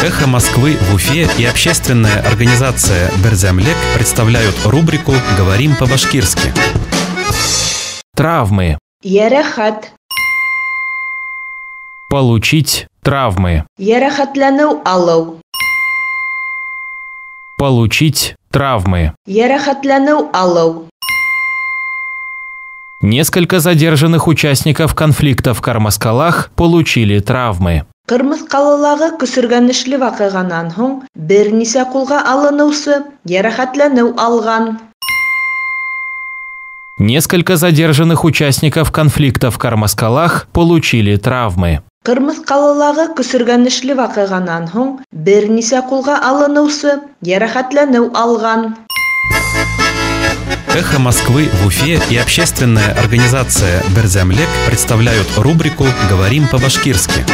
Эхо Москвы в Уфе и общественная организация «Берҙәмлек» представляют рубрику «Говорим по-башкирски». Травмы. Йәрәхәт. Получить травмы. Йәрәхәтләнеү алыу. Получить травмы. Йәрәхәтләнеү алыу. Несколько задержанных участников конфликта в Кармаскалах получили травмы. Ҡырмыҫҡалылағы көсөргәнешле ваҡиғанан һуң бер нисә ҡулға алыныусы йәрәхәтләнеү алған. Несколько задержанных участников конфликта в Кармаскалах получили травмы. Ҡырмыҫҡалылағы көсөргәнешле ваҡиғанан һуң бер нисә ҡулға алыныусы йәрәхәтләнеү алған. Эхо Москвы в Уфе и общественная организация «Берҙәмлек» представляют рубрику «Говорим по-башкирски».